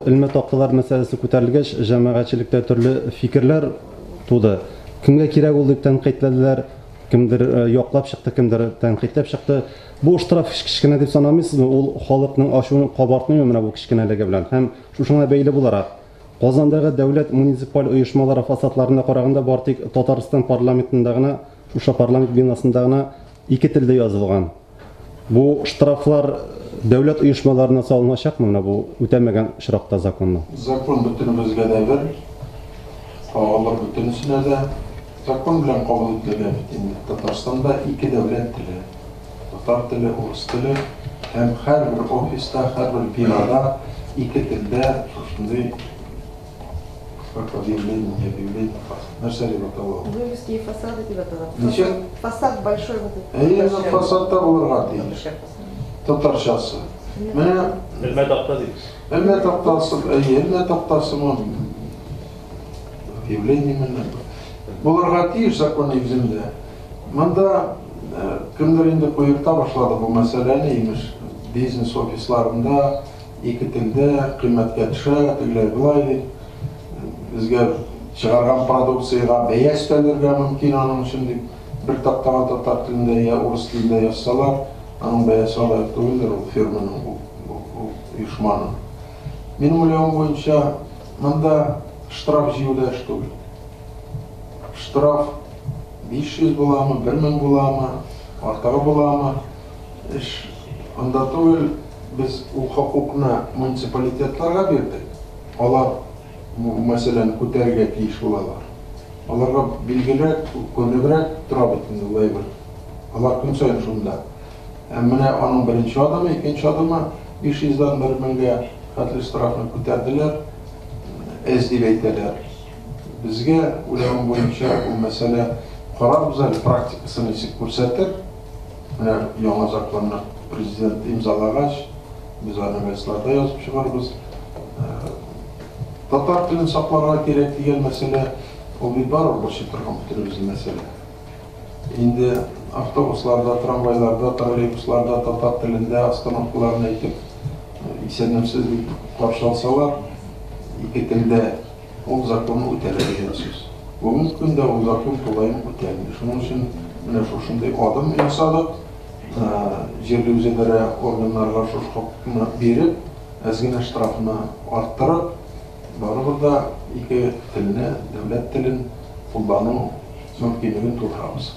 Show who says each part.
Speaker 1: Элмә такталар мәсьәләсе күтәрелгәч, җәмәгатьчелектә төрле фикерләр туды. Кемгә кирәк ул дип тәнкыйтьләделәр, кемдер яклап чыкты, кемдер тәнкыйтьләп чыкты. Бу штраф кечкенә дип санамыйсызмы? Ул халыкның ачуын кабартмыймы менә бу кечкенәлеге белән? Һәм шушыңа бәйле буларак, Казандагы дәүләт муниципаль оешмалары фасадларына караганда бар тик Татарстан парламентында гына, шушы парламент бинасында гына ике телдә язылган. Бу штрафлар дәүләт оешмаларына салыначакмы менә бу үтәмәгән очракта законны?
Speaker 2: Закон бөтенебезгә дә бер, кагылыр бөтенесенә дә. Закон белән кабул ителгән бит инде. Татарстанда ике дәүләт теле. Татар теле, урыс теле һәм һәрбер офиста, һәрбер бинада ике телдә шушындый как объявление, не объявление, нәрсә дип атала ул?
Speaker 3: Вывески и фасады дип атала.
Speaker 2: Ничек?
Speaker 3: Фасад большой вот этот.
Speaker 2: Әйе, фасадта булырга тиеш. Татарчасы. Менә
Speaker 4: Элмә такта дибез.
Speaker 2: Элмә тактасы, әйе, элмә тактасымы? Объявление менә. Булырга тиеш закон нигезендә. Монда кемдер инде куерта башлады бу мәсьәләне, имеш, бизнес офисларында ике телдә кыйммәткә төшә, тегеләй болай дип. Безгә чыгарган продукциягә бәя өстәлергә мөмкин аның өчен дип, бер тактага татар телендә я урыс телендә язсалар, аның бәясе алай ук түгелдер ул фирманың, ул оешманың. Минем уйлавым буенча, монда штраф җыю да эш түгел. Штраф 500 буламы, 1000 буламы, артыгы буламы, эш анда түгел. Без ул хокукны муниципалитетларга бирдек. Алар бу мәсьәләне күтәрергә тиеш булалар. Аларга билгелерәк, күренебрәк тора бит инде ул әйбер. Алар көн саен шунда. Ә менә аның беренче адымы, икенче адымы 500 дән 1000гә хәтле штрафны күтәрделәр. Әз дип әйтәләр. Безгә, уйлавым буенча, ул мәсьәлә карарбыз әле, практикасы ничек күрсәтер. Менә яңа законны президент имзалагач, без аны газетларда язып чыгарбыз. Татар телен сакларга кирәк дигән мәсьәлә, ул бит барыбер борчый торган бөтенебезне мәсьәлә. Инде автобусларда, трамвайларда, троллейбусларда татар телендә остановкаларны әйтеп, исәнмесез дип каршы алсалар, ике телдә ул закон үтәлә дигән сүз. Бүгенге көндә ул закон тулаем үтәлми. Шуның өчен менә шушындый адым ясадык. Җирле үзидарә органнарга шушы хокукны биреп, әз генә штрафны арттырып, барыбер да ике телне, дәүләт телен куллану мөмкинлеген тудырабыз.